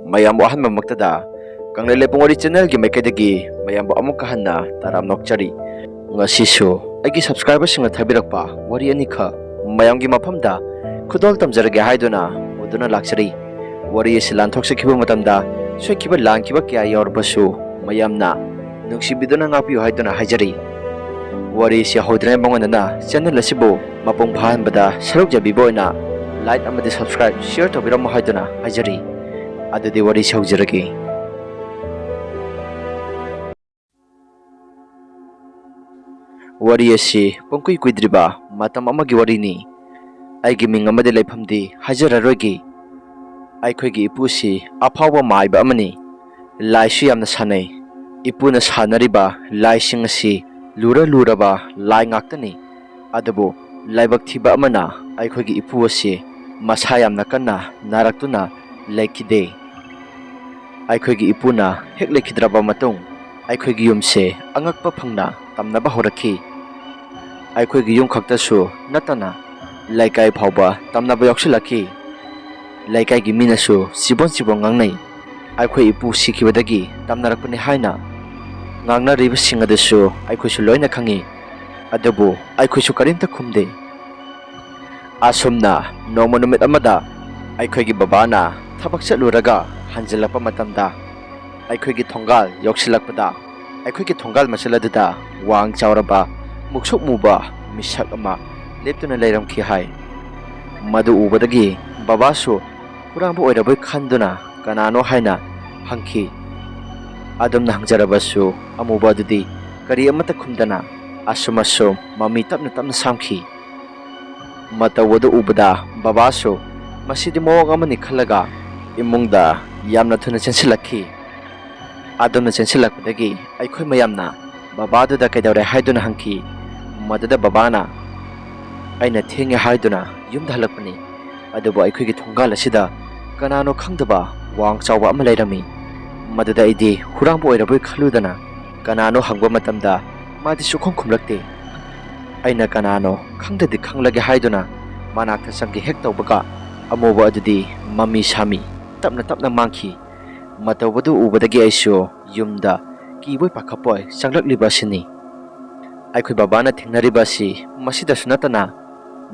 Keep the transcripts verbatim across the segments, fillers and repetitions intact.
ꯃꯌꯥꯝꯕꯨ ꯑꯍꯥꯟꯕꯃꯛꯇꯗ ꯀꯪꯂꯩ ꯂꯩꯄꯨꯡ ꯋꯥꯔꯤ channelꯒꯤ ꯃꯥꯏꯀꯩꯗꯒꯤ ꯃꯌꯥꯝꯕꯨ ꯑꯃꯨꯛꯀ ꯍꯟꯅ ꯇꯔꯥꯝꯅ ꯑꯣꯛꯆꯔꯤ꯫ ꯉꯁꯤꯁꯨ ꯑꯩꯒꯤ subscriberꯁꯤꯡꯅ ꯊꯥꯕꯤꯔꯛꯄ ꯋꯥꯔꯤ ꯑꯅꯤꯈꯛ ꯃꯌꯥꯝꯒꯤ ꯃꯐꯝꯗ ꯈꯨꯗꯣꯜ ꯇꯝꯖꯔꯒꯦ ꯍꯥꯏꯗꯨꯅ ꯄꯨꯗꯨꯅ ꯂꯥꯛꯆꯔꯤ꯫ ꯋꯥꯔꯤ ꯑꯁꯤ ꯂꯥꯟꯊꯣꯛꯆꯈꯤꯕ ꯃꯇꯝꯗ ꯁꯣꯏꯈꯤꯕ ꯂꯥꯟꯈꯤꯕ ꯀꯌꯥ ꯌꯥꯎꯔꯕꯁꯨ ꯃꯌꯥꯝꯅ ꯅꯨꯡꯁꯤꯕꯤꯗꯨꯅ ꯉꯥꯛꯄꯤꯌꯨ ꯍꯥꯏꯗꯨꯅ ꯍꯥꯏꯖꯔꯤ꯫ ꯋꯥꯔꯤ ꯑꯁꯤ ꯍꯧꯗ꯭ꯔꯤꯉꯩ ꯃꯉꯣꯟꯗꯅ channel ꯑꯁꯤꯕꯨ ꯃꯄꯨꯡ ꯐꯥꯍꯟꯕꯗ ꯁꯔꯨꯛ ꯌꯥꯕꯤꯕ ꯑꯣꯏꯅ like ꯑꯃꯗꯤ subscribe, share ꯇꯧꯕꯤꯔꯝꯃꯨ ꯍꯥꯏꯗꯨꯅ ꯍꯥꯏꯖꯔꯤ꯫ ꯑꯗꯨꯗꯤ ꯋꯥꯔꯤ ꯑꯁꯤ ꯍꯧꯖꯔꯒꯦ꯫ ꯋꯥꯔꯤ ꯑꯁꯤ ꯄꯨꯡꯀꯨꯏ ꯀꯨꯏꯗ꯭ꯔꯤꯕ ꯃꯇꯝ ꯑꯃꯒꯤ ꯋꯥꯔꯤꯅꯤ꯫ ꯑꯩꯒꯤ ꯃꯤꯡ ꯑꯃꯗꯤ ꯂꯩꯐꯝꯗꯤ ꯍꯥꯏꯖꯔꯔꯣꯏꯒꯦ꯫ ꯑꯩꯈꯣꯏꯒꯤ ꯏꯄꯨꯁꯤ ꯑꯐꯥꯎꯕ ꯃꯥꯏꯕ ꯑꯃꯅꯤ꯫ ꯂꯥꯏꯁꯨ ꯌꯥꯝꯅ ꯁꯥꯟꯅꯩ꯫ ꯏꯄꯨꯅ ꯁꯥꯟꯅꯔꯤꯕ ꯂꯥꯏꯁꯤꯡ ꯑꯁꯤ ꯂꯨꯔ ꯂꯨꯔꯕ ꯂꯥꯏ ꯉꯥꯛꯇꯅꯤ꯫ ꯑꯗꯨꯕꯨ ꯂꯥꯏꯕꯛ ꯊꯤꯕ ꯑꯃꯅ ꯑꯩꯈꯣꯏꯒꯤ ꯏꯄꯨ ꯑꯁꯤ ꯃꯁꯥ ꯌꯥꯝꯅ ꯀꯟꯅ ꯅꯥꯔꯛꯇꯨꯅ ꯂꯩꯈꯤꯗꯦ꯫ ꯑꯩꯈꯣꯏꯒꯤ ꯏꯄꯨꯅ ꯍꯦꯛ ꯂꯩꯈꯤꯗ꯭ꯔꯕ ꯃꯇꯨꯡ ꯑꯩꯈꯣꯏꯒꯤ ꯌꯨꯝꯁꯦ ꯑꯉꯛꯄ ꯐꯪꯅ ꯇꯝꯅꯕ ꯍꯧꯔꯛꯈꯤ꯫ ꯑꯩꯈꯣꯏꯒꯤ ꯌꯨꯝ ꯈꯛꯇꯁꯨ ꯅꯠꯇꯅ ꯂꯩꯀꯥꯏ ꯐꯥꯎꯕ ꯇꯝꯅꯕ ꯌꯥꯎꯁꯤꯜꯂꯛꯈꯤ꯫ ꯂꯩꯀꯥꯏꯒꯤ ꯃꯤꯅꯁꯨ ꯆꯤꯕꯣꯟ ꯆꯤꯕꯣꯟ ꯉꯥꯡꯅꯩ꯫ ꯑꯩꯈꯣꯏ ꯏꯄꯨ ꯁꯤꯈꯤꯕꯗꯒꯤ ꯇꯝꯅꯔꯛꯄꯅꯤ ꯍꯥꯏꯅ ꯉꯥꯡꯅꯔꯤꯕꯁꯤꯡ ꯑꯗꯨꯁꯨ ꯑꯩꯈꯣꯏꯁꯨ ꯂꯣꯏꯅ ꯈꯪꯏ꯫ ꯑꯗꯨꯕꯨ ꯑꯩꯈꯣꯏꯁꯨ ꯀꯔꯤꯝꯇ ꯈꯨꯝꯗꯦ꯫ ꯑꯁꯨꯝꯅ ꯅꯣꯡꯃ ꯅꯨꯃꯤꯠ ꯑꯃꯗ ꯑꯩꯈꯣꯏꯒꯤ ꯕꯕꯥꯅ ꯊꯕꯛ ꯆꯠꯂꯨꯔꯒ ꯍꯟꯖꯤꯜꯂꯛꯄ ꯃꯇꯝꯗ ꯑꯩꯈꯣꯏꯒꯤ ꯊꯣꯡꯒꯥꯜ ꯌꯧꯁꯤꯜꯂꯛꯄꯗ ꯑꯩꯈꯣꯏꯒꯤ ꯊꯣꯡꯒꯥꯜ ꯃꯆꯜ ꯑꯗꯨꯗ ꯋꯥꯡ ꯆꯥꯎꯔꯕ ꯃꯨꯛꯁꯨꯛ ꯃꯨꯕ ꯃꯤꯁꯛ ꯑꯃ ꯂꯦꯞꯇꯨꯅ ꯂꯩꯔꯝꯈꯤ ꯍꯥꯏ꯫ ꯃꯗꯨ ꯎꯕꯗꯒꯤ ꯕꯕꯥꯁꯨ ꯍꯨꯔꯥꯟꯕ ꯑꯣꯏꯔꯕꯣꯏ ꯈꯟꯗꯨꯅ ꯀꯅꯥꯅꯣ ꯍꯥꯏꯅ ꯍꯪꯈꯤ꯫ ꯑꯗꯨꯝꯅ ꯍꯪꯖꯔꯕꯁꯨ ꯑꯃꯨꯕ ꯑꯗꯨꯗꯤ ꯀꯔꯤ ꯑꯃꯠꯇ ꯈꯨꯝꯗꯅ ꯑꯁꯨꯝ ꯑꯁꯨꯝ ꯃꯃꯤ ꯇꯞꯅ ꯇꯞꯅ ꯁꯥꯝꯈꯤ꯫ ꯃꯇꯧ ꯑꯗꯨ ꯎꯕꯗ ꯕꯕꯥꯁꯨ ꯃꯁꯤꯗꯤ ꯃꯑꯣꯡ ꯑꯃꯅꯤ ꯈꯜꯂꯒ ꯏꯃꯨꯡꯗ ꯌꯥꯝꯅ ꯊꯨꯅ ꯆꯦꯟꯁꯤꯜꯂꯛꯈꯤ꯫ ꯑꯗꯨꯝꯅ ꯆꯦꯟꯁꯤꯜꯂꯛꯄꯗꯒꯤ ꯑꯩꯈꯣꯏ ꯃꯌꯥꯝꯅ ꯕꯕꯥꯗꯨꯗ ꯀꯩꯗꯧꯔꯦ ꯍꯥꯏꯗꯨꯅ ꯍꯪꯈꯤ꯫ ꯃꯗꯨꯗ ꯕꯕꯥꯅ, "ꯑꯩꯅ ꯊꯦꯡꯉꯦ ꯍꯥꯏꯗꯨꯅ ꯌꯨꯝꯗ ꯍꯜꯂꯛꯄꯅꯤ, ꯑꯗꯨꯕꯨ ꯑꯩꯈꯣꯏꯒꯤ ꯊꯣꯡꯒꯥꯜ ꯑꯁꯤꯗ ꯀꯅꯥꯅꯣ ꯈꯪꯗꯕ ꯋꯥꯡ ꯆꯥꯎꯕ ꯑꯃ ꯂꯩꯔꯝꯃꯤ꯫ ꯃꯗꯨꯗ ꯑꯩꯗꯤ ꯍꯨꯔꯥꯟꯕ ꯑꯣꯏꯔꯕꯣꯏ ꯈꯜꯂꯨꯗꯅ ꯀꯅꯥꯅꯣ ꯍꯪꯕ ꯃꯇꯝꯗ ꯃꯥꯗꯤ ꯁꯨꯛꯈꯨꯝ ꯈꯨꯝꯂꯛꯇꯦ꯫ ꯑꯩꯅ ꯀꯅꯥꯅꯣ ꯈꯪꯗꯗꯤ ꯈꯪꯂꯒꯦ ꯍꯥꯏꯗꯨꯅ ꯃꯅꯥꯛꯇ ꯆꯪꯒꯦ ꯍꯦꯛ ꯇꯧꯕꯒ ꯑꯃꯨꯕ ꯑꯗꯨꯗꯤ ꯃꯃꯤ ꯁꯥꯃꯤ ꯇꯞꯅ ꯇꯞꯅ ꯃꯥꯡꯈꯤ꯫ ꯃꯇꯧꯕꯗꯨ ꯎꯕꯗꯒꯤ ꯑꯩꯁꯨ ꯌꯨꯝꯗ ꯀꯤꯕꯣꯏ ꯄꯥꯈꯠꯄꯣꯏ ꯆꯪꯂꯛꯂꯤꯕ ꯑꯁꯤꯅꯤ꯫ ꯑꯩꯈꯣꯏ ꯕꯕꯥꯅ ꯊꯦꯡꯅꯔꯤꯕ ꯑꯁꯤ ꯃꯁꯤꯗꯁꯨ ꯅꯠꯇꯅ,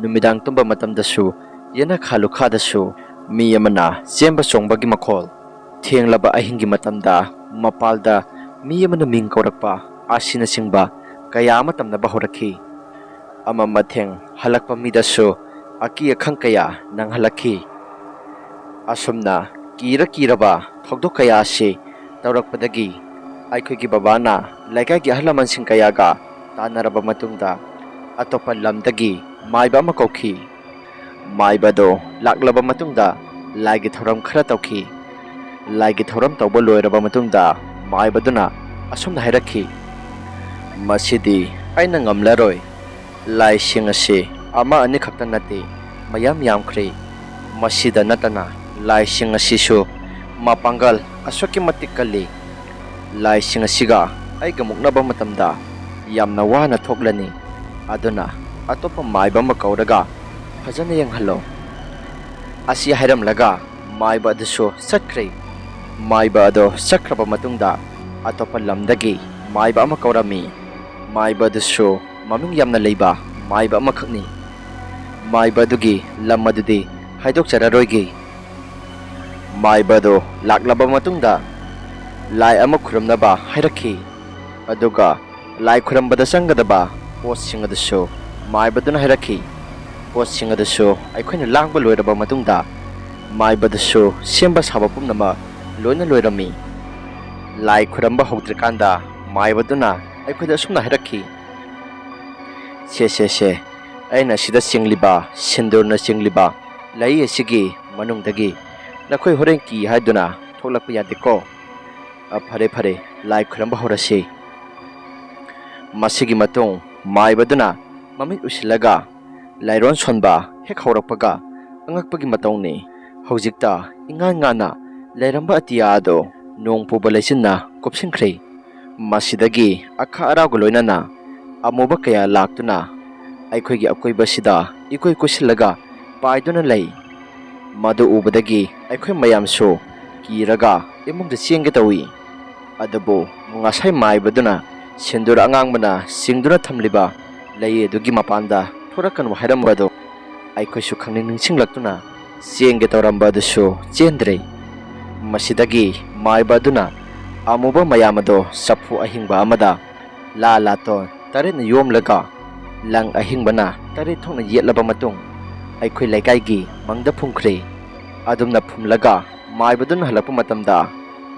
ꯅꯨꯃꯤꯗꯥꯡ ꯇꯨꯝꯕ ꯃꯇꯝꯗꯁꯨ ꯌꯦꯅꯈꯥ ꯂꯨꯈꯥꯗꯁꯨ ꯃꯤ ꯑꯃꯅ ꯆꯦꯟꯕ ꯆꯣꯡꯕꯒꯤ ꯃꯈꯣꯜ, ꯊꯦꯡꯂꯕ ꯑꯍꯤꯡꯒꯤ ꯃꯇꯝꯗ ꯃꯄꯥꯜꯗ ꯃꯤ ꯑꯃꯅ ꯃꯤꯡ ꯀꯧꯔꯛꯄ ꯑꯁꯤꯅꯆꯤꯡꯕ ꯀꯌꯥ ꯑꯃ ꯇꯝꯅꯕ ꯍꯧꯔꯛꯈꯤ꯫ ꯑꯃ ꯃꯊꯦꯡ ꯍꯜꯂꯛꯄ ꯃꯤꯗꯁꯨ ꯑꯀꯤ ꯑꯈꯪ ꯀꯌꯥ ꯅꯪꯍꯜꯂꯛꯈꯤ꯫ ꯑꯁꯨꯝꯅ ꯀꯤꯔ ꯀꯤꯔꯕ ꯊꯧꯗꯣꯛ ꯀꯌꯥ ꯑꯁꯤ ꯇꯧꯔꯛꯄꯗꯒꯤ ꯑꯩꯈꯣꯏꯒꯤ ꯕꯕꯥꯅ ꯂꯩꯀꯥꯏꯒꯤ ꯑꯍꯜ ꯂꯃꯟꯁꯤꯡ ꯀꯌꯥꯒ ꯇꯥꯟꯅꯔꯕ ꯃꯇꯨꯡꯗ ꯑꯇꯣꯞꯄ ꯂꯝꯗꯒꯤ ꯃꯥꯏꯕ ꯑꯃ ꯀꯧꯈꯤ꯫ ꯃꯥꯏꯕꯗꯣ ꯂꯥꯛꯂꯕ ꯃꯇꯨꯡꯗ ꯂꯥꯏꯒꯤ ꯊꯧꯔꯝ ꯈꯔ ꯇꯧꯈꯤ꯫ ꯂꯥꯏꯒꯤ ꯊꯧꯔꯝ ꯇꯧꯕ ꯂꯣꯏꯔꯕ ꯃꯇꯨꯡꯗ ꯃꯥꯏꯕꯗꯨꯅ ꯑꯁꯨꯝꯅ ꯍꯥꯏꯔꯛꯈꯤ, "ꯃꯁꯤꯗꯤ ꯑꯩꯅ ꯉꯝꯂꯔꯣꯏ꯫ ꯂꯥꯏꯁꯤꯡ ꯑꯁꯤ ꯑꯃ ꯑꯅꯤ ꯈꯛꯇ ꯅꯠꯇꯦ, ꯃꯌꯥꯝ ꯌꯥꯝꯈ꯭ꯔꯦ꯫ ꯃꯁꯤꯗ ꯅꯠꯇꯅ ꯂꯥꯏꯁꯤꯡ ꯑꯁꯤꯁꯨ ꯃꯄꯥꯡꯒꯜ ꯑꯁꯨꯛꯀꯤ ꯃꯇꯤꯛ ꯀꯜꯂꯤ꯫ ꯂꯥꯏꯁꯤꯡ ꯑꯁꯤꯒ ꯑꯩꯒ ꯃꯨꯛꯅꯕ ꯃꯇꯝꯗ ꯌꯥꯝꯅ ꯋꯥꯅ ꯊꯣꯛꯂꯅꯤ꯫ ꯑꯗꯨꯅ ꯑꯇꯣꯞꯄ ꯃꯥꯏꯕ ꯑꯃ ꯀꯧꯔꯒ ꯐꯖꯅ ꯌꯦꯡꯍꯜꯂꯣ"꯫ ꯑꯁꯤ ꯍꯥꯏꯔꯝꯂꯒ ꯃꯥꯏꯕ ꯑꯗꯨꯁꯨ ꯆꯠꯈ꯭ꯔꯦ꯫ ꯃꯥꯏꯕ ꯑꯗꯣ ꯆꯠꯈ꯭ꯔꯕ ꯃꯇꯨꯡꯗ ꯑꯇꯣꯞꯄ ꯂꯝꯗꯒꯤ ꯃꯥꯏꯕ ꯑꯃ ꯀꯧꯔꯝꯃꯤ꯫ ꯃꯥꯏꯕ ꯑꯗꯨꯁꯨ ꯃꯃꯤꯡ ꯌꯥꯝꯅ ꯂꯩꯕ ꯃꯥꯏꯕ ꯑꯃꯈꯛꯅꯤ꯫ ꯃꯥꯏꯕ ꯑꯗꯨꯒꯤ ꯂꯝ ꯑꯗꯨꯗꯤ ꯍꯥꯏꯗꯣꯛꯆꯔꯔꯣꯏꯒꯦ꯫ ꯃꯥꯏꯕ ꯑꯗꯨ ꯂꯥꯛꯂꯕ ꯃꯇꯨꯡꯗ ꯂꯥꯏ ꯑꯃ ꯈꯨꯔꯨꯝꯅꯕ ꯍꯥꯏꯔꯛꯈꯤ꯫ ꯑꯗꯨꯒ ꯂꯥꯏ ꯈꯨꯔꯨꯝꯕꯗ ꯆꯪꯒꯗꯕ ꯄꯣꯠꯁꯤꯡ ꯑꯗꯨꯁꯨ ꯃꯥꯏꯕꯗꯨꯅ ꯍꯥꯏꯔꯛꯈꯤ꯫ ꯄꯣꯠꯁꯤꯡ ꯑꯗꯨꯁꯨ ꯑꯩꯈꯣꯏꯅ ꯂꯥꯡꯕ ꯂꯣꯏꯔꯕ ꯃꯇꯨꯡꯗ ꯃꯥꯏꯕꯗꯨꯁꯨ ꯁꯦꯝꯕ ꯁꯥꯕ ꯄꯨꯝꯅꯃꯛ ꯂꯣꯏꯅ ꯂꯣꯏꯔꯝꯃꯤ꯫ ꯂꯥꯏ ꯈꯨꯔꯨꯝꯕ ꯍꯧꯗ꯭ꯔꯤꯀꯥꯟꯗ ꯃꯥꯏꯕꯗꯨꯅ ꯑꯩꯈꯣꯏꯗ ꯑꯁꯨꯝꯅ ꯍꯥꯏꯔꯛꯈꯤ, "ꯁꯦ, ꯁꯦ, ꯁꯦ, ꯑꯩꯅ ꯁꯤꯗ ꯆꯤꯡꯂꯤꯕ, ꯁꯤꯟꯗꯨꯔꯅ ꯆꯤꯡꯂꯤꯕ ꯂꯩ ꯑꯁꯤꯒꯤ ꯃꯅꯨꯡꯗꯒꯤ ꯅꯈꯣꯏ ꯍꯣꯔꯦꯟ ꯀꯤ ꯍꯥꯏꯗꯨꯅ ꯊꯣꯛꯂꯛꯄ ꯌꯥꯗꯦꯀꯣ꯫ ꯑ, ꯐꯔꯦ, ꯐꯔꯦ, ꯂꯥꯏ ꯈꯨꯔꯨꯝꯕ ꯍꯧꯔꯁꯤ"꯫ ꯃꯁꯤꯒꯤ ꯃꯇꯨꯡ ꯃꯥꯏꯕꯗꯨꯅ ꯃꯃꯤꯠ ꯎꯏꯁꯤꯜꯂꯒ ꯂꯥꯏꯔꯣꯟ ꯁꯣꯟꯕ ꯍꯦꯛ ꯍꯧꯔꯛꯄꯒ ꯑꯉꯛꯄꯒꯤ ꯃꯇꯧꯅꯤ꯫ ꯍꯧꯖꯤꯛꯇ ꯏꯉꯥꯟ ꯉꯥꯟꯅ ꯂꯩꯔꯝꯕ ꯑꯇꯤꯌꯥ ꯑꯗꯣ ꯅꯣꯡ ꯄꯨꯕ ꯂꯩꯆꯤꯟꯅ ꯀꯨꯞꯁꯤꯟꯈ꯭ꯔꯦ꯫ ꯃꯁꯤꯗꯒꯤ ꯑꯈꯥ ꯑꯔꯥꯎꯒ ꯂꯣꯏꯅꯅ ꯑꯃꯨꯕ ꯀꯌꯥ ꯂꯥꯛꯇꯨꯅ ꯑꯩꯈꯣꯏꯒꯤ ꯑꯀꯣꯏꯕꯁꯤꯗ ꯏꯀꯣꯏ ꯀꯣꯏꯁꯤꯜꯂꯒ ꯄꯥꯏꯗꯨꯅ ꯂꯩ꯫ ꯃꯗꯨ ꯎꯕꯗꯒꯤ ꯑꯩꯈꯣꯏ ꯃꯌꯥꯝꯁꯨ ꯀꯤꯔꯒ ꯏꯃꯨꯡꯗ ꯆꯦꯟꯒꯦ ꯇꯧꯏ꯫ ꯑꯗꯨꯕꯨ ꯉꯁꯥꯏ ꯃꯥꯏꯕꯗꯨꯅ ꯁꯤꯟꯗꯨꯔ ꯑꯉꯥꯡꯕꯅ ꯆꯤꯡꯗꯨꯅ ꯊꯝꯂꯤꯕ ꯂꯩ ꯑꯗꯨꯒꯤ ꯃꯄꯥꯟꯗ ꯊꯣꯔꯛꯀꯅꯨ ꯍꯥꯏꯔꯝꯕꯗꯨ ꯑꯩꯈꯣꯏꯁꯨ ꯈꯪꯅꯤꯡ ꯅꯤꯡꯁꯤꯡꯂꯛꯇꯨꯅ ꯆꯦꯟꯒꯦ ꯇꯧꯔꯝꯕ ꯑꯗꯨꯁꯨ ꯆꯦꯟꯗ꯭ꯔꯦ꯫ ꯃꯁꯤꯗꯒꯤ ꯃꯥꯏꯕ ꯑꯗꯨꯅ ꯑꯃꯨꯕ ꯃꯌꯥꯝ ꯑꯗꯣ ꯆꯐꯨ ꯑꯍꯤꯡꯕ ꯑꯃꯗ ꯂꯥ ꯂꯥꯇꯣꯟ ꯇꯔꯦꯠꯅ ꯌꯣꯝꯂꯒ ꯂꯪ ꯑꯍꯤꯡꯕꯅ ꯇꯔꯦꯠ ꯊꯣꯛꯅ ꯌꯦꯠꯂꯕ ꯃꯇꯨꯡ ꯑꯩꯈꯣꯏ ꯂꯩꯀꯥꯏꯒꯤ ꯃꯪꯗ ꯐꯨꯝꯈ꯭ꯔꯦ꯫ ꯑꯗꯨꯝꯅ ꯐꯨꯝꯂꯒ ꯃꯥꯏꯕꯗꯨꯅ ꯍꯜꯂꯛꯄ ꯃꯇꯝꯗ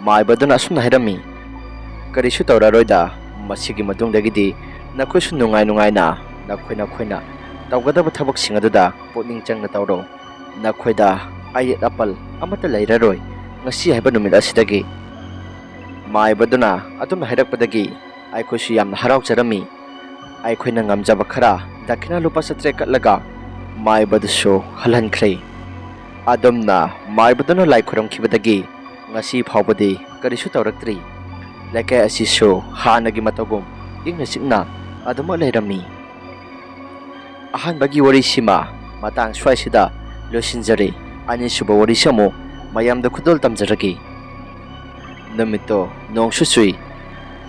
ꯃꯥꯏꯕꯗꯨꯅ ꯑꯁꯨꯝꯅ ꯍꯥꯏꯔꯝꯃꯤ, "ꯀꯔꯤꯁꯨ ꯇꯧꯔꯔꯣꯏꯗ, ꯃꯁꯤꯒꯤ ꯃꯇꯨꯡꯗꯒꯤꯗꯤ ꯅꯈꯣꯏꯁꯨ ꯅꯨꯡꯉꯥꯏ ꯅꯨꯡꯉꯥꯏꯅ ꯅꯈꯣꯏ ꯅꯈꯣꯏꯅ ꯇꯧꯒꯗꯕ ꯊꯕꯛꯁꯤꯡ ꯑꯗꯨꯗ ꯄꯨꯛꯅꯤꯡ ꯆꯪꯅ ꯇꯧꯔꯣ꯫ ꯅꯈꯣꯏꯗ ꯑꯌꯦꯠ ꯑꯄꯜ ꯑꯃꯠꯇ ꯂꯩꯔꯔꯣꯏ ꯉꯁꯤ ꯍꯥꯏꯕ ꯅꯨꯃꯤꯠ ꯑꯁꯤꯗꯒꯤ"꯫ ꯃꯥꯏꯕꯗꯨꯅ ꯑꯗꯨꯝꯅ ꯍꯥꯏꯔꯛꯄꯗꯒꯤ ꯑꯩꯈꯣꯏꯁꯨ ꯌꯥꯝꯅ ꯍꯔꯥꯎꯖꯔꯝꯃꯤ꯫ ꯑꯩꯈꯣꯏꯅ ꯉꯝꯖꯕ ꯈꯔ ꯗꯈꯤꯅꯥ ꯂꯨꯄꯥ ꯆꯥꯇ꯭ꯔꯦꯠ ꯀꯠꯂꯒ ꯃꯥꯏꯕꯗꯨꯁꯨ ꯍꯜꯍꯟꯈ꯭ꯔꯦ꯫ ꯑꯗꯨꯝꯅ ꯃꯥꯏꯕꯗꯨꯅ ꯂꯥꯏ ꯈꯨꯔꯨꯝꯈꯤꯕꯗꯒꯤ ꯉꯁꯤ ꯐꯥꯎꯕꯗꯤ ꯀꯔꯤꯁꯨ ꯇꯧꯔꯛꯇ꯭ꯔꯤ꯫ ꯂꯩꯀꯥꯏ ꯑꯁꯤꯁꯨ ꯍꯥꯟꯅꯒꯤ ꯃꯇꯧꯒꯨꯝ ꯏꯪꯅ ꯆꯤꯛꯅ ꯑꯗꯨꯃꯛ ꯂꯩꯔꯝꯃꯤ꯫ ꯑꯍꯥꯟꯕꯒꯤ ꯋꯥꯔꯤꯁꯤꯃ ꯃꯇꯥꯡ ꯁ꯭ꯋꯥꯏꯁꯤꯗ ꯂꯣꯏꯁꯤꯟꯖꯔꯦ꯫ ꯑꯅꯤꯁꯨꯕ ꯋꯥꯔꯤꯁꯤ ꯑꯃꯨꯛ ꯃꯌꯥꯝꯗ ꯈꯨꯗꯣꯜ ꯇꯝꯖꯔꯒꯦ꯫ ꯅꯨꯃꯤꯠꯇꯣ ꯅꯣꯡꯁꯨ ꯆꯨꯏ꯫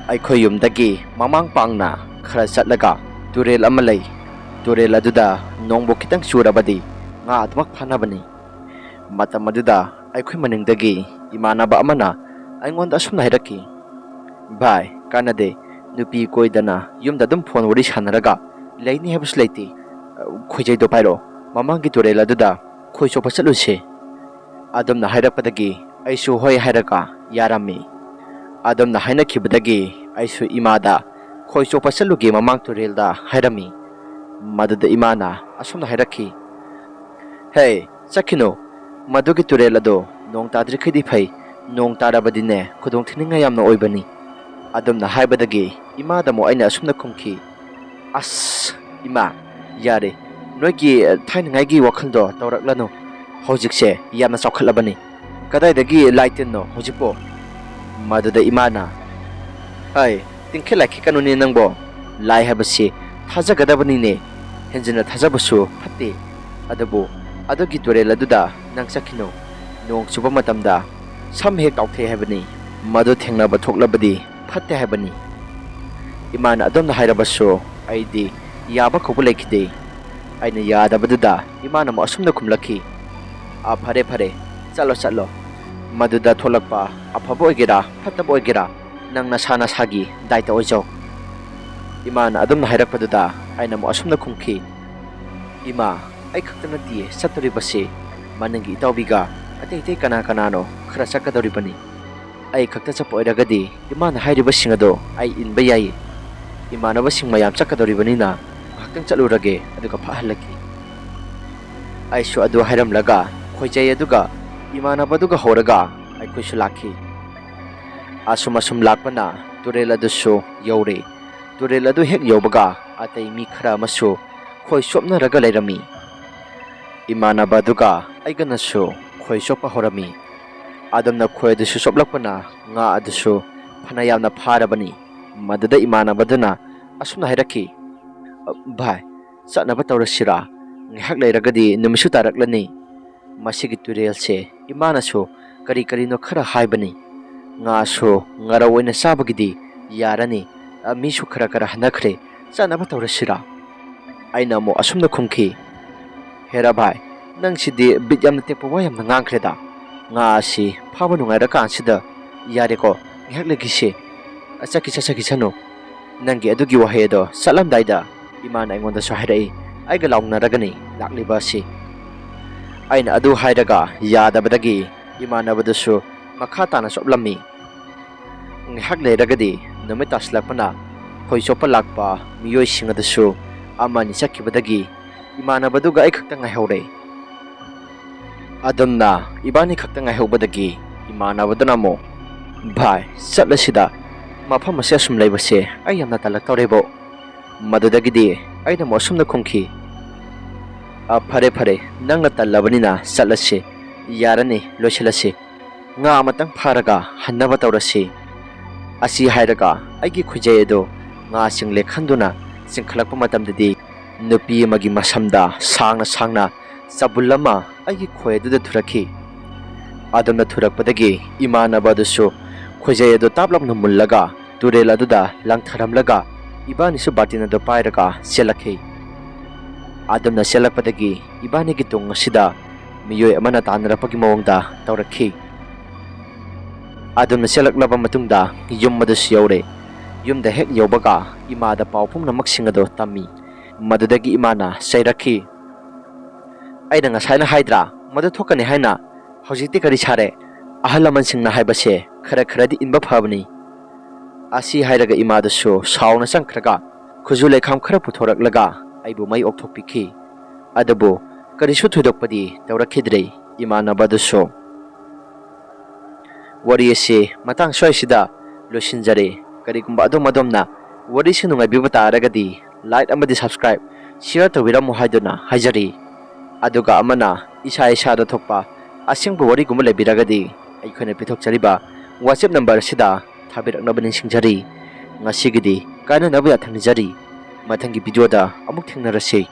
ꯑꯩꯈꯣꯏ ꯌꯨꯝꯗꯒꯤ ꯃꯃꯥꯡ ꯄꯥꯡꯅ ꯈꯔ ꯆꯠꯂꯒ ꯇꯨꯔꯦꯜ ꯑꯃ ꯂꯩ꯫ ꯇꯨꯔꯦꯜ ꯑꯗꯨꯗ ꯅꯣꯡꯕꯨ ꯈꯤꯇꯪ ꯆꯨꯔꯕꯗꯤ ꯉꯥ ꯑꯗꯨꯃꯛ ꯐꯥꯅꯕꯅꯤ꯫ ꯃꯇꯝ ꯑꯗꯨꯗ ꯑꯩꯈꯣꯏ ꯃꯅꯤꯡꯗꯒꯤ ꯏꯃꯥꯟꯅꯕ ꯑꯃꯅ ꯑꯩꯉꯣꯟꯗ ꯑꯁꯨꯝꯅ ꯍꯥꯏꯔꯛꯈꯤ, "ꯚꯥꯏ, ꯀꯥꯟꯅꯗꯦ꯫ ꯅꯨꯄꯤ ꯀꯣꯏꯗꯅ ꯌꯨꯝꯗ ꯑꯗꯨꯝ ꯐꯣꯟ ꯋꯥꯔꯤ ꯁꯥꯟꯅꯔꯒ ꯂꯩꯅꯤ ꯍꯥꯏꯕꯁꯨ ꯂꯩꯇꯦ꯫ ꯈꯣꯏꯖꯩꯗꯣ ꯄꯥꯏꯔꯛꯑꯣ, ꯃꯃꯥꯡꯒꯤ ꯇꯨꯔꯦꯜ ꯑꯗꯨꯗ ꯈꯣꯏ ꯆꯣꯞꯄ ꯆꯠꯂꯨꯁꯦ"꯫ ꯑꯗꯨꯝꯅ ꯍꯥꯏꯔꯛꯄꯗꯒꯤ ꯑꯩꯁꯨ ꯍꯣꯏ ꯍꯥꯏꯔꯒ ꯌꯥꯔꯝꯃꯤ꯫ ꯑꯗꯨꯝꯅ ꯍꯥꯏꯅꯈꯤꯕꯗꯒꯤ ꯑꯩꯁꯨ ꯏꯃꯥꯗ "ꯈꯣꯏ ꯆꯣꯞꯄ ꯆꯠꯂꯨꯒꯦ ꯃꯃꯥꯡ ꯇꯨꯔꯦꯜꯗ" ꯍꯥꯏꯔꯝꯃꯤ꯫ ꯃꯗꯨꯗ ꯏꯃꯥꯅ ꯑꯁꯨꯝꯅ ꯍꯥꯏꯔꯛꯈꯤ, "ꯍꯦ, ꯆꯠꯈꯤꯅꯨ꯫ ꯃꯗꯨꯒꯤ ꯇꯨꯔꯦꯜ ꯑꯗꯣ ꯅꯣꯡ ꯇꯥꯗ꯭ꯔꯤꯈꯩꯗꯤ ꯐꯩ꯫ ꯅꯣꯡ ꯇꯥꯔꯕꯗꯤꯅꯦ, ꯈꯨꯗꯣꯡ ꯊꯤꯅꯤꯡꯉꯥꯏ ꯌꯥꯝꯅ ꯑꯣꯏꯕꯅꯤ"꯫ ꯑꯗꯨꯝꯅ ꯍꯥꯏꯕꯗꯒꯤ ꯏꯃꯥꯗ ꯑꯃꯨꯛ ꯑꯩꯅ ꯑꯁꯨꯝꯅ ꯈꯨꯝꯈꯤ, "ꯑꯁ, ꯏꯃꯥ, ꯌꯥꯔꯦ꯫ ꯅꯣꯏꯒꯤ ꯊꯥꯏꯅꯉꯥꯏꯒꯤ ꯋꯥꯈꯜꯗꯣ ꯇꯧꯔꯛꯂꯅꯨ꯫ ꯍꯧꯖꯤꯛꯁꯦ ꯌꯥꯝꯅ ꯆꯥꯎꯈꯠꯂꯕꯅꯤ꯫ ꯀꯗꯥꯏꯗꯒꯤ ꯂꯥꯏ ꯇꯤꯟꯅꯣ ꯍꯧꯖꯤꯛꯄꯣ?" ꯃꯗꯨꯗ ꯏꯃꯥꯅ, "ꯍꯥꯏ, ꯇꯤꯡꯈꯦꯠ ꯂꯥꯏꯈꯦꯠꯀꯅꯨꯅꯦ ꯅꯪꯕꯣ꯫ ꯂꯥꯏ ꯍꯥꯏꯕꯁꯤ ꯊꯥꯖꯒꯗꯕꯅꯤꯅꯦ꯫ ꯍꯦꯟꯖꯤꯟꯅ ꯊꯥꯖꯕꯁꯨ ꯐꯠꯇꯦ꯫ ꯑꯗꯨꯕꯨ ꯑꯗꯨꯒꯤ ꯇꯨꯔꯦꯜ ꯑꯗꯨꯗ ꯅꯪ ꯆꯠꯈꯤꯅꯨ꯫ ꯅꯣꯡ ꯆꯨꯕ ꯃꯇꯝꯗ ꯁꯝ ꯍꯦꯛ ꯇꯥꯎꯊꯩ ꯍꯥꯏꯕꯅꯤ꯫ ꯃꯗꯨ ꯊꯦꯡꯅꯕ ꯊꯣꯛꯂꯕꯗꯤ ꯐꯠꯇꯦ ꯍꯥꯏꯕꯅꯤ꯫ ꯏꯃꯥꯅ ꯑꯗꯨꯝꯅ ꯍꯥꯏꯔꯕꯁꯨ ꯑꯩꯗꯤ ꯌꯥꯕ ꯀꯧꯕ ꯂꯩꯈꯤꯗꯦ꯫ ꯑꯩꯅ ꯌꯥꯗꯕꯗꯨꯗ ꯏꯃꯥꯅ ꯑꯃꯨꯛ ꯑꯁꯨꯝꯅ ꯈꯨꯝꯂꯛꯈꯤ, "ꯑꯥ, ꯐꯔꯦ, ꯐꯔꯦ, ꯆꯠꯂꯣ, ꯆꯠꯂꯣ꯫ ꯃꯗꯨꯗ ꯊꯣꯛꯂꯛꯄ ꯑꯐꯕ ꯑꯣꯏꯒꯦꯔꯥ, ꯐꯠꯇꯕ ꯑꯣꯏꯒꯦꯔꯥ, ꯅꯪ ꯅꯁꯥ ꯅꯁꯥꯒꯤ ꯗꯥꯏꯇ ꯑꯣꯏꯖꯧ꯫" ꯏꯃꯥꯅ ꯑꯗꯨꯝꯅ ꯍꯥꯏꯔꯛꯄꯗꯨꯗ ꯑꯩꯅ ꯑꯃꯨꯛ ꯑꯁꯨꯝꯅ ꯈꯨꯝꯈꯤ, "ꯏꯃꯥ, ꯑꯩ ꯈꯛꯇ ꯅꯠꯇꯤꯌꯦ ꯆꯠꯇꯣꯔꯤꯕꯁꯤ꯫ ꯃꯅꯤꯡꯒꯤ ꯏꯇꯥꯎꯕꯤꯒ ꯑꯇꯩ ꯑꯇꯩ ꯀꯅꯥ ꯀꯅꯥꯅꯣ ꯈꯔ ꯆꯠꯀꯗꯧꯔꯤꯕꯅꯤ꯫ ꯑꯩ ꯈꯛꯇ ꯆꯠꯄ ꯑꯣꯏꯔꯒꯗꯤ ꯏꯃꯥꯅ ꯍꯥꯏꯔꯤꯕꯁꯤꯡ ꯑꯗꯣ ꯑꯩ ꯏꯟꯕ ꯌꯥꯏꯌꯦ꯫ ꯏꯃꯥꯟꯅꯕꯁꯤꯡ ꯃꯌꯥꯝ ꯆꯠꯀꯗꯧꯔꯤꯕꯅꯤꯅ ꯉꯥꯏꯍꯥꯛꯇꯪ ꯆꯠꯂꯨꯔꯒꯦ, ꯑꯗꯨꯒ ꯐꯠ ꯍꯜꯂꯛꯀꯦ꯫" ꯑꯩꯁꯨ ꯑꯗꯨ ꯍꯥꯏꯔꯝꯂꯒ ꯈꯣꯏꯖꯩ ꯑꯗꯨꯒ ꯏꯃꯥꯟꯅꯕꯗꯨꯒ ꯍꯧꯔꯒ ꯑꯩꯈꯣꯏꯁꯨ ꯂꯥꯛꯈꯤ꯫ ꯑꯁꯨꯝ ꯑꯁꯨꯝ ꯂꯥꯛꯄꯅ ꯇꯨꯔꯦꯜ ꯑꯗꯨꯁꯨ ꯌꯧꯔꯦ꯫ ꯇꯨꯔꯦꯜ ꯑꯗꯨ ꯍꯦꯛ ꯌꯧꯕꯒ ꯑꯇꯩ ꯃꯤ ꯈꯔ ꯑꯃꯁꯨ ꯈꯣꯏ ꯆꯣꯞꯅꯔꯒ ꯂꯩꯔꯝꯃꯤ꯫ ꯏꯃꯥꯟꯅꯕ ꯑꯗꯨꯒ ꯑꯩꯒꯅꯁꯨ ꯈꯣꯏ ꯆꯣꯞꯄ ꯍꯧꯔꯝꯃꯤ꯫ ꯑꯗꯨꯝꯅ ꯈꯣꯏ ꯑꯗꯨꯁꯨ ꯆꯣꯞꯂꯛꯄꯅ ꯉꯥ ꯑꯗꯨꯁꯨ ꯐꯅ ꯌꯥꯝꯅ ꯐꯥꯔꯕꯅꯤ꯫ ꯃꯗꯨꯗ ꯏꯃꯥꯟꯅꯕꯗꯨꯅ ꯑꯁꯨꯝꯅ ꯍꯥꯏꯔꯛꯈꯤ, "ꯚꯥꯏ, ꯆꯠꯅꯕ ꯇꯧꯔꯁꯤꯔꯥ? ꯉꯥꯏꯍꯥꯛ ꯂꯩꯔꯒꯗꯤ ꯅꯨꯃꯤꯠꯁꯨ ꯇꯥꯔꯛꯂꯅꯤ꯫ ꯃꯁꯤꯒꯤ ꯇꯨꯔꯦꯜꯁꯦ ꯏꯃꯥꯅꯁꯨ ꯀꯔꯤ ꯀꯔꯤꯅꯣ ꯈꯔ ꯍꯥꯏꯕꯅꯤ꯫ ꯉꯥꯁꯨ ꯉꯥꯔꯧ ꯑꯣꯏꯅ ꯆꯥꯕꯒꯤꯗꯤ ꯌꯥꯔꯅꯤ꯫ ꯑ, ꯃꯤꯁꯨ ꯈꯔ ꯈꯔ ꯍꯟꯅꯈ꯭ꯔꯦ꯫ ꯆꯠꯅꯕ ꯇꯧꯔꯁꯤꯔꯥ?" ꯑꯩꯅ ꯑꯃꯨꯛ ꯑꯁꯨꯝꯅ ꯈꯨꯝꯈꯤ, "ꯍꯦꯔꯥ ꯚꯥꯏ, ꯅꯪꯁꯤꯗꯤ ꯕꯤꯠ ꯌꯥꯝꯅ ꯇꯦꯛꯄ ꯋꯥ ꯌꯥꯝꯅ ꯉꯥꯡꯈ꯭ꯔꯦꯗ꯫ ꯉꯥ ꯑꯁꯤ ꯐꯥꯕ ꯅꯨꯡꯉꯥꯏꯔꯀꯥꯟꯁꯤꯗ ꯌꯥꯔꯦꯀꯣ, ꯉꯥꯏꯍꯥꯛ ꯂꯩꯈꯤꯁꯦ꯫ ꯑ, ꯆꯠꯈꯤ ꯆꯠꯆꯈꯤꯁꯅꯨ꯫ ꯅꯪꯒꯤ ꯑꯗꯨꯒꯤ ꯋꯥꯍꯩ ꯑꯗꯣ ꯆꯠꯂꯝꯗꯥꯏꯗ ꯏꯃꯥꯅ ꯑꯩꯉꯣꯟꯗꯁꯨ ꯍꯥꯏꯔꯛꯏ, ꯑꯩꯒ ꯂꯥꯎꯅꯔꯒꯅꯤ ꯂꯥꯛꯂꯤꯕ ꯑꯁꯤ꯫" ꯑꯩꯅ ꯑꯗꯨ ꯍꯥꯏꯔꯒ ꯌꯥꯗꯕꯗꯒꯤ ꯏꯃꯥꯟꯅꯕꯗꯨꯁꯨ ꯃꯈꯥ ꯇꯥꯅ ꯆꯣꯞꯂꯝꯃꯤ꯫ ꯉꯥꯏꯍꯥꯛ ꯂꯩꯔꯒꯗꯤ ꯅꯨꯃꯤꯠ ꯇꯥꯁꯤꯜꯂꯛꯄꯅ ꯈꯣꯏ ꯆꯣꯞꯄ ꯂꯥꯛꯄ ꯃꯤꯑꯣꯏꯁꯤꯡ ꯑꯗꯨꯁꯨ ꯑꯃ ꯑꯅꯤ ꯆꯠꯈꯤꯕꯗꯒꯤ ꯏꯃꯥꯟꯅꯕꯗꯨꯒ ꯑꯩ ꯈꯛꯇ ꯉꯥꯏꯍꯧꯔꯦ꯫ ꯑꯗꯨꯝꯅ ꯏꯕꯥꯅꯤ ꯈꯛꯇ ꯉꯥꯏꯍꯧꯕꯗꯒꯤ ꯏꯃꯥꯟꯅꯕꯗꯨꯅ ꯑꯃꯨꯛ, "ꯚꯥꯏ, ꯆꯠꯂꯁꯤꯗ, ꯃꯐꯝ ꯑꯁꯤ ꯑꯁꯨꯝ ꯂꯩꯕꯁꯦ ꯑꯩ ꯌꯥꯝꯅ ꯇꯜꯂꯛꯇꯧꯔꯦꯕꯣ꯫" ꯃꯗꯨꯗꯒꯤꯗꯤ ꯑꯩꯅ ꯑꯃꯨꯛ ꯑꯁꯨꯝꯅ ꯈꯨꯝꯈꯤ, "ꯑ, ꯐꯔꯦ, ꯐꯔꯦ, ꯅꯪꯅ ꯇꯜꯂꯕꯅꯤꯅ ꯆꯠꯂꯁꯤ꯫ ꯌꯥꯔꯅꯤ, ꯂꯣꯏꯁꯤꯜꯂꯁꯤ꯫ ꯉꯥ ꯑꯃꯇꯪ ꯐꯥꯔꯒ ꯍꯟꯅꯕ ꯇꯧꯔꯁꯤ꯫" ꯑꯁꯤ ꯍꯥꯏꯔꯒ ꯑꯩꯒꯤ ꯈꯨꯖꯩ ꯑꯗꯨ ꯉꯥꯁꯤꯡ ꯂꯦꯛꯍꯟꯗꯨꯅ ꯆꯤꯡꯈꯠꯂꯛꯄ ꯃꯇꯝꯗꯗꯤ ꯅꯨꯄꯤ ꯑꯃꯒꯤ ꯃꯁꯝꯗ ꯁꯥꯡꯅ ꯁꯥꯡꯅ ꯆꯕꯨꯜ ꯑꯃ ꯑꯩꯒꯤ ꯈꯣꯏ ꯑꯗꯨꯗ ꯊꯨꯔꯛꯈꯤ꯫ ꯑꯗꯨꯝꯅ ꯊꯨꯔꯛꯄꯗꯒꯤ ꯏꯃꯥꯟꯅꯕ ꯑꯗꯨꯁꯨ ꯈꯣꯏꯖꯩ ꯑꯗꯨ ꯇꯥꯞ ꯂꯥꯎꯅ ꯃꯨꯜꯂꯒ ꯇꯨꯔꯦꯜ ꯑꯗꯨꯗ ꯂꯪꯊꯔꯝꯂꯒ ꯏꯕꯥꯅꯤꯁꯨ ꯕꯥꯇꯤꯟ ꯑꯗꯨ ꯄꯥꯏꯔꯒ ꯆꯦꯜꯂꯛꯈꯤ꯫ ꯑꯗꯨꯝꯅ ꯆꯦꯜꯂꯛꯄꯗꯒꯤ ꯏꯕꯥꯅꯤꯒꯤ ꯇꯨꯡ ꯑꯁꯤꯗ ꯃꯤꯑꯣꯏ ꯑꯃꯅ ꯇꯥꯟꯅꯔꯛꯄꯒꯤ ꯃꯑꯣꯡꯗ ꯇꯧꯔꯛꯈꯤ꯫ ꯑꯗꯨꯝꯅ ꯆꯦꯜꯂꯛꯂꯕ ꯃꯇꯨꯡꯗ ꯌꯨꯝ ꯑꯗꯨꯁꯨ ꯌꯧꯔꯦ꯫ ꯌꯨꯝꯗ ꯍꯦꯛ ꯌꯧꯕꯒ ꯏꯃꯥꯗ ꯄꯥꯎ ꯄꯨꯝꯅꯃꯛꯁꯤꯡ ꯑꯗꯨ ꯇꯝꯃꯤ꯫ ꯃꯗꯨꯗꯒꯤ ꯏꯃꯥꯅ ꯆꯩꯔꯛꯈꯤ, "ꯑꯩꯅ ꯉꯁꯥꯏꯅ ꯍꯥꯏꯗ꯭ꯔꯥ ꯃꯗꯨ ꯊꯣꯛꯀꯅꯤ ꯍꯥꯏꯅ? ꯍꯧꯖꯤꯛꯇꯤ ꯀꯔꯤ ꯁꯥꯔꯦ? ꯑꯍꯜ ꯂꯃꯟꯁꯤꯡꯅ ꯍꯥꯏꯕꯁꯦ ꯈꯔ ꯈꯔꯗꯤ ꯏꯟꯕ ꯐꯕꯅꯤ"꯫ ꯑꯁꯤ ꯍꯥꯏꯔꯒ ꯏꯃꯥꯗꯨꯁꯨ ꯁꯥꯎꯅ ꯆꯪꯈ꯭ꯔꯒ ꯈꯨꯖꯨ ꯂꯩꯈꯥꯝ ꯈꯔ ꯄꯨꯊꯣꯔꯛꯂꯒ ꯑꯩꯕꯨ ꯃꯩ ꯑꯣꯛꯊꯣꯛꯄꯤꯈꯤ꯫ ꯑꯗꯨꯕꯨ ꯀꯔꯤꯁꯨ ꯊꯣꯏꯗꯣꯛꯄꯗꯤ ꯇꯧꯔꯛꯈꯤꯗ꯭ꯔꯦ ꯏꯃꯥꯟꯅꯕ ꯑꯗꯨꯁꯨ꯫ ꯋꯥꯔꯤ ꯑꯁꯤ ꯃꯇꯥꯡ ꯁ꯭ꯋꯥꯏꯁꯤꯗ ꯂꯣꯏꯁꯤꯟꯖꯔꯦ꯫ ꯀꯔꯤꯒꯨꯝꯕ ꯑꯗꯣꯝ ꯑꯗꯣꯝꯅ ꯋꯥꯔꯤꯁꯤ ꯅꯨꯡꯉꯥꯏꯕꯤꯕ ꯇꯥꯔꯒꯗꯤ like ꯑꯃꯗꯤ subscribe, share ꯇꯧꯕꯤꯔꯝꯃꯨ ꯍꯥꯏꯗꯨꯅ ꯍꯥꯏꯖꯔꯤ꯫ ꯑꯗꯨꯒ ꯑꯃꯅ ꯏꯁꯥ ꯏꯁꯥꯗ ꯊꯣꯛꯄ ꯑꯁꯦꯡꯕ ꯋꯥꯔꯤꯒꯨꯝꯕ ꯂꯩꯕꯤꯔꯒꯗꯤ ꯑꯩꯈꯣꯏꯅ ꯄꯤꯊꯣꯛꯆꯔꯤꯕ WhatsApp number ꯑꯁꯤꯗ ꯊꯥꯕꯤꯔꯛꯅꯕ ꯅꯤꯡꯁꯤꯡꯖꯔꯤ꯫ ꯉꯁꯤꯒꯤꯗꯤ ꯀꯥꯏꯅꯅꯕ ꯌꯥꯊꯪ ꯅꯤꯖꯔꯤ꯫ ꯃꯊꯪꯒꯤ video ꯗ ꯑꯃꯨꯛ ꯊꯦꯡꯅꯔꯁꯤ꯫